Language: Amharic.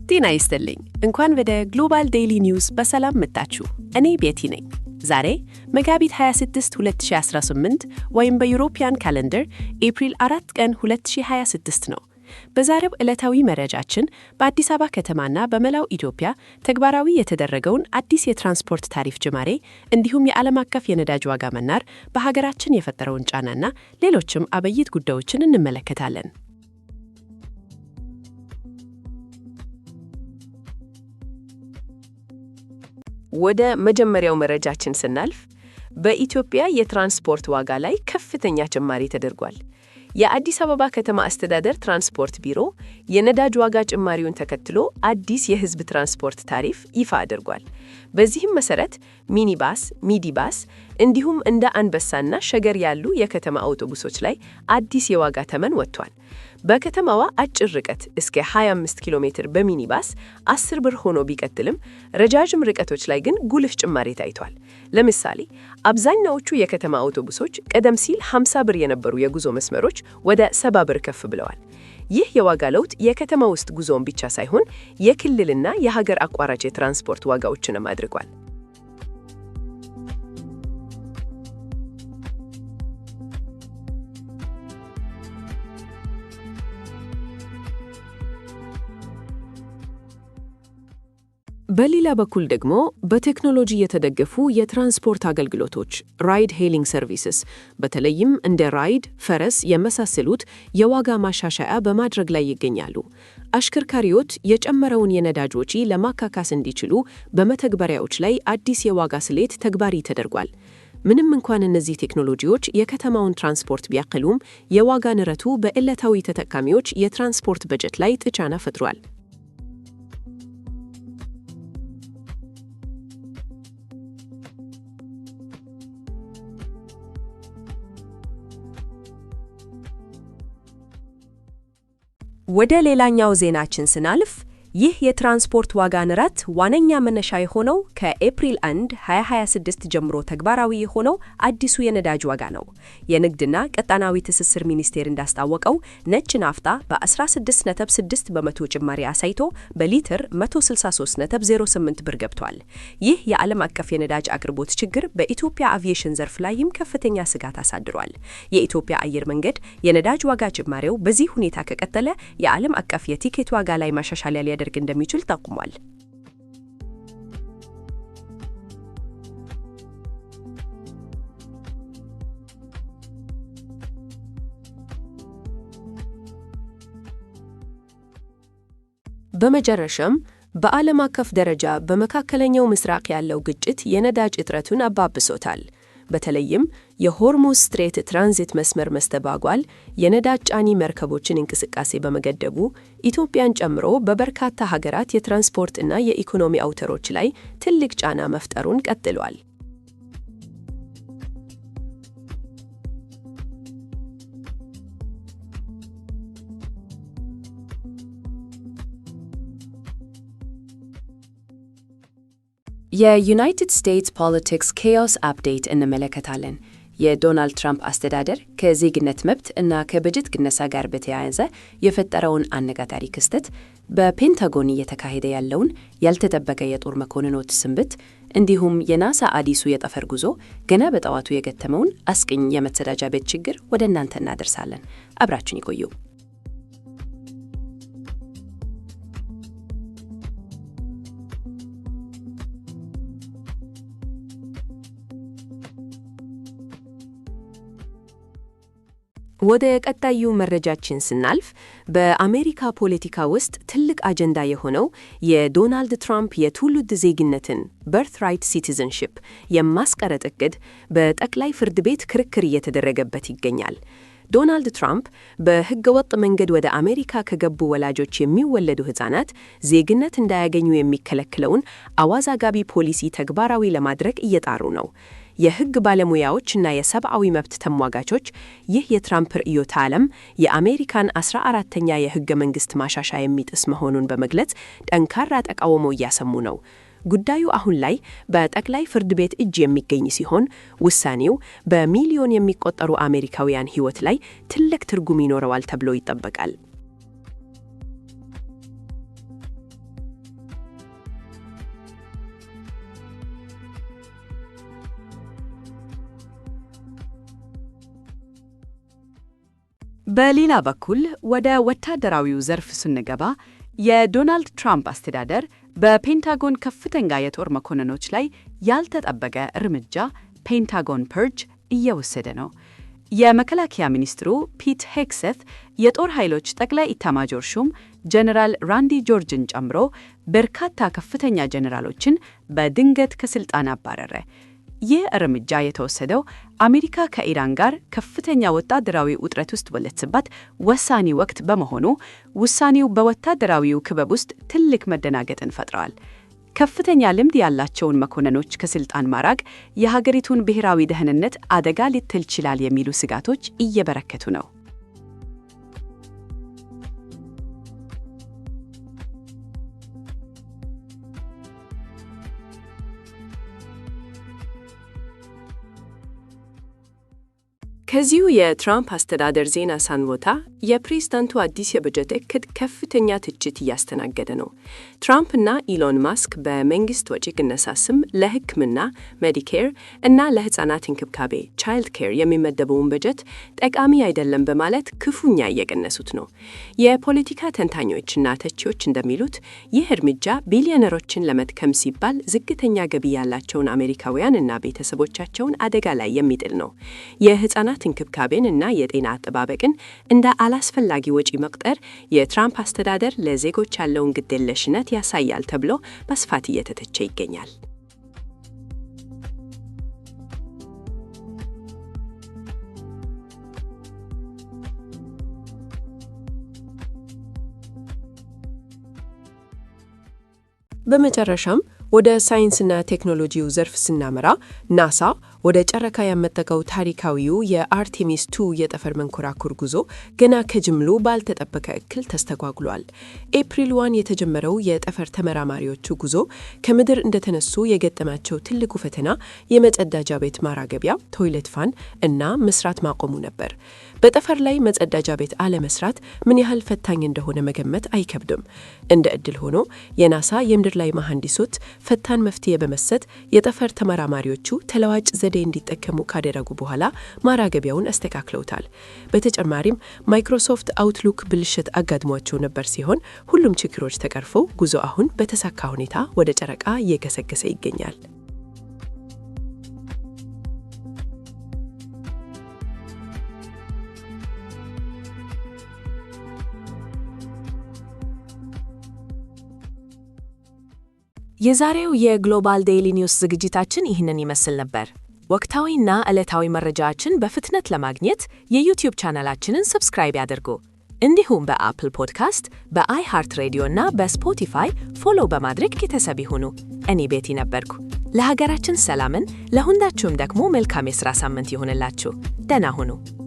ጤና ይስጥልኝ። እንኳን ወደ Global Daily News በሰላም መጣችሁ። እኔ ቤቲ ነኝ። ዛሬ መጋቢት 26 2018 ወይም በ European calendar ኤፕሪል 4 ቀን 2026 ነው። በዛሬው ዕለታዊ መረጃችን በአዲስ አበባ ከተማና በመላው ኢትዮጵያ ተግባራዊ የተደረገውን አዲስ የትራንስፖርት ታሪፍ ጅማሬ እንዲሁም የዓለም አቀፍ የነዳጅ ዋጋ መናር በሀገራችን የፈጠረውን ጫናና ሌሎችም አበይት ጉዳዮችን እንመለከታለን። ወደ መጀመሪያው መረጃችን ስናልፍ በኢትዮጵያ የትራንስፖርት ዋጋ ላይ ከፍተኛ ጭማሪ ተደርጓል። የአዲስ አበባ ከተማ አስተዳደር ትራንስፖርት ቢሮ የነዳጅ ዋጋ ጭማሪውን ተከትሎ አዲስ የሕዝብ ትራንስፖርት ታሪፍ ይፋ አድርጓል። በዚህም መሰረት ሚኒባስ፣ ሚዲባስ እንዲሁም እንደ አንበሳና ሸገር ያሉ የከተማ አውቶቡሶች ላይ አዲስ የዋጋ ተመን ወጥቷል። በከተማዋ አጭር ርቀት እስከ 25 ኪሎ ሜትር በሚኒባስ 10 ብር ሆኖ ቢቀጥልም ረጃጅም ርቀቶች ላይ ግን ጉልህ ጭማሪ ታይቷል። ለምሳሌ አብዛኛዎቹ የከተማ አውቶቡሶች ቀደም ሲል 50 ብር የነበሩ የጉዞ መስመሮች ወደ 70 ብር ከፍ ብለዋል። ይህ የዋጋ ለውጥ የከተማ ውስጥ ጉዞን ብቻ ሳይሆን የክልልና የሀገር አቋራጭ የትራንስፖርት ዋጋዎችንም አድርጓል። በሌላ በኩል ደግሞ በቴክኖሎጂ የተደገፉ የትራንስፖርት አገልግሎቶች ride hailing services በተለይም እንደ ራይድ፣ ፈረስ የመሳሰሉት የዋጋ ማሻሻያ በማድረግ ላይ ይገኛሉ። አሽከርካሪዎች የጨመረውን የነዳጅ ወጪ ለማካካስ እንዲችሉ በመተግበሪያዎች ላይ አዲስ የዋጋ ስሌት ተግባራዊ ተደርጓል። ምንም እንኳን እነዚህ ቴክኖሎጂዎች የከተማውን ትራንስፖርት ቢያቀሉም የዋጋ ንረቱ በዕለታዊ ተጠቃሚዎች የትራንስፖርት በጀት ላይ ጫና ፈጥሯል። ወደ ሌላኛው ዜናችን ስናልፍ ይህ የትራንስፖርት ዋጋ ንረት ዋነኛ መነሻ የሆነው ከኤፕሪል 1 2026 ጀምሮ ተግባራዊ የሆነው አዲሱ የነዳጅ ዋጋ ነው። የንግድና ቀጣናዊ ትስስር ሚኒስቴር እንዳስታወቀው ነጭ ናፍጣ በ16.6% ጭማሪ አሳይቶ በሊትር 163.08 ብር ገብቷል። ይህ የዓለም አቀፍ የነዳጅ አቅርቦት ችግር በኢትዮጵያ አቪዬሽን ዘርፍ ላይም ከፍተኛ ስጋት አሳድሯል። የኢትዮጵያ አየር መንገድ የነዳጅ ዋጋ ጭማሪው በዚህ ሁኔታ ከቀጠለ የዓለም አቀፍ የቲኬት ዋጋ ላይ ማሻሻያ ሊያደርግ እንደሚችል ጠቁሟል። በመጨረሻም በዓለም አቀፍ ደረጃ በመካከለኛው ምስራቅ ያለው ግጭት የነዳጅ እጥረቱን አባብሶታል። በተለይም የሆርሙዝ Strait ትራንዚት መስመር መስተጓጎል የነዳጅ ጫኝ መርከቦችን እንቅስቃሴ በመገደቡ ኢትዮጵያን ጨምሮ በበርካታ ሀገራት የትራንስፖርት እና የኢኮኖሚ አውታሮች ላይ ትልቅ ጫና መፍጠሩን ቀጥሏል። የዩናይትድ ስቴትስ politics chaos update እንመለከታለን። የዶናልድ ትራምፕ አስተዳደር ከዜግነት መብት እና ከበጀት ቅነሳ ጋር በተያያዘ የፈጠረውን አነጋጋሪ ክስተት፣ በፔንታጎን እየተካሄደ ያለውን ያልተጠበቀ የጦር መኮንኖች ስንብት፣ እንዲሁም የናሳ አዲሱ የጠፈር ጉዞ ገና በጠዋቱ የገጠመውን አስቂኝ የመጸዳጃ ቤት ችግር ወደ እናንተ እናደርሳለን። አብራችሁን ይቆዩ። ወደ ቀጣዩ መረጃችን ስናልፍ በአሜሪካ ፖለቲካ ውስጥ ትልቅ አጀንዳ የሆነው የዶናልድ ትራምፕ የትውልድ ዜግነትን birthright citizenship የማስቀረት እቅድ በጠቅላይ ፍርድ ቤት ክርክር እየተደረገበት ይገኛል። ዶናልድ ትራምፕ በሕገወጥ መንገድ ወደ አሜሪካ ከገቡ ወላጆች የሚወለዱ ሕፃናት ዜግነት እንዳያገኙ የሚከለክለውን አወዛጋቢ ፖሊሲ ተግባራዊ ለማድረግ እየጣሩ ነው። የሕግ ባለሙያዎች እና የሰብአዊ መብት ተሟጋቾች ይህ የትራምፕ ርዕዮተ ዓለም የአሜሪካን 14ተኛ የሕገ መንግሥት ማሻሻያ የሚጥስ መሆኑን በመግለጽ ጠንካራ ተቃውሞ እያሰሙ ነው። ጉዳዩ አሁን ላይ በጠቅላይ ፍርድ ቤት እጅ የሚገኝ ሲሆን ውሳኔው በሚሊዮን የሚቆጠሩ አሜሪካውያን ሕይወት ላይ ትልቅ ትርጉም ይኖረዋል ተብሎ ይጠበቃል። በሌላ በኩል ወደ ወታደራዊው ዘርፍ ስንገባ የዶናልድ ትራምፕ አስተዳደር በፔንታጎን ከፍተኛ የጦር መኮንኖች ላይ ያልተጠበቀ እርምጃ Pentagon purge እየወሰደ ነው። የመከላከያ ሚኒስትሩ ፒት ሄግሴት የጦር ኃይሎች ጠቅላይ ኢታማጆር ሹም ጀነራል ራንዲ ጆርጅን ጨምሮ በርካታ ከፍተኛ ጀነራሎችን በድንገት ከስልጣን አባረረ። ይህ እርምጃ የተወሰደው አሜሪካ ከኢራን ጋር ከፍተኛ ወታደራዊ ውጥረት ውስጥ ባለችበት ወሳኝ ወቅት በመሆኑ ውሳኔው በወታደራዊው ክበብ ውስጥ ትልቅ መደናገጥን ፈጥረዋል። ከፍተኛ ልምድ ያላቸውን መኮንኖች ከስልጣን ማራቅ የሀገሪቱን ብሔራዊ ደህንነት አደጋ ሊጥል ይችላል የሚሉ ስጋቶች እየበረከቱ ነው። ከዚሁ የትራምፕ አስተዳደር ዜና ሳንወጣ የፕሬዝዳንቱ አዲስ የበጀት እቅድ ከፍተኛ ትችት እያስተናገደ ነው። ትራምፕና ኢሎን ማስክ በመንግስት ወጪ ቅነሳ ስም ለሕክምና Medicare እና ለሕፃናት እንክብካቤ child care የሚመደበውን በጀት ጠቃሚ አይደለም በማለት ክፉኛ እየቀነሱት ነው። የፖለቲካ ተንታኞችና ተቺዎች እንደሚሉት ይህ እርምጃ ቢሊዮነሮችን ለመጥቀም ሲባል ዝቅተኛ ገቢ ያላቸውን አሜሪካውያን እና ቤተሰቦቻቸውን አደጋ ላይ የሚጥል ነው። የሕፃናት እንክብካቤን እና የጤና አጠባበቅን እንደ አላስፈላጊ ወጪ መቁጠር የትራምፕ አስተዳደር ለዜጎች ያለውን ግዴለሽነት ያሳያል ተብሎ በስፋት እየተተቸ ይገኛል። በመጨረሻም ወደ ሳይንስና ቴክኖሎጂው ዘርፍ ስናመራ ናሳ ወደ ጨረቃ ያመጠቀው ታሪካዊው የአርቴሚስ 2 የጠፈር መንኮራኩር ጉዞ ገና ከጅምሩ ባልተጠበቀ እክል ተስተጓጉሏል። ኤፕሪል 1 የተጀመረው የጠፈር ተመራማሪዎቹ ጉዞ ከምድር እንደተነሱ የገጠማቸው ትልቁ ፈተና የመጸዳጃ ቤት ማራገቢያ toilet fan እና መስራት ማቆሙ ነበር። በጠፈር ላይ መጸዳጃ ቤት አለመስራት ምን ያህል ፈታኝ እንደሆነ መገመት አይከብድም። እንደ ዕድል ሆኖ የናሳ የምድር ላይ መሐንዲሶች ፈጣን መፍትሄ በመስጠት የጠፈር ተመራማሪዎቹ ተለዋጭ ዘዴ እንዲጠቀሙ ካደረጉ በኋላ ማራገቢያውን አስተካክለውታል። በተጨማሪም ማይክሮሶፍት አውትሉክ ብልሽት አጋጥሟቸው ነበር ሲሆን ሁሉም ችግሮች ተቀርፈው ጉዞ አሁን በተሳካ ሁኔታ ወደ ጨረቃ እየገሰገሰ ይገኛል። የዛሬው የ Global Daily News ዝግጅታችን ይህንን ይመስል ነበር። ወቅታዊና ዕለታዊ መረጃዎችን በፍጥነት ለማግኘት የዩቲዩብ ቻናላችንን subscribe ያድርጉ። እንዲሁም በ Apple Podcast፣ በ iHeartRadio እና በ Spotify follow በማድረግ ቤተሰብ ይሁኑ። እኔ ቤቲ ነበርኩ። ለሀገራችን ሰላምን፣ ለሁላችሁም ደግሞ መልካም የሥራ ሳምንት ይሁንላችሁ። ደህና ሁኑ።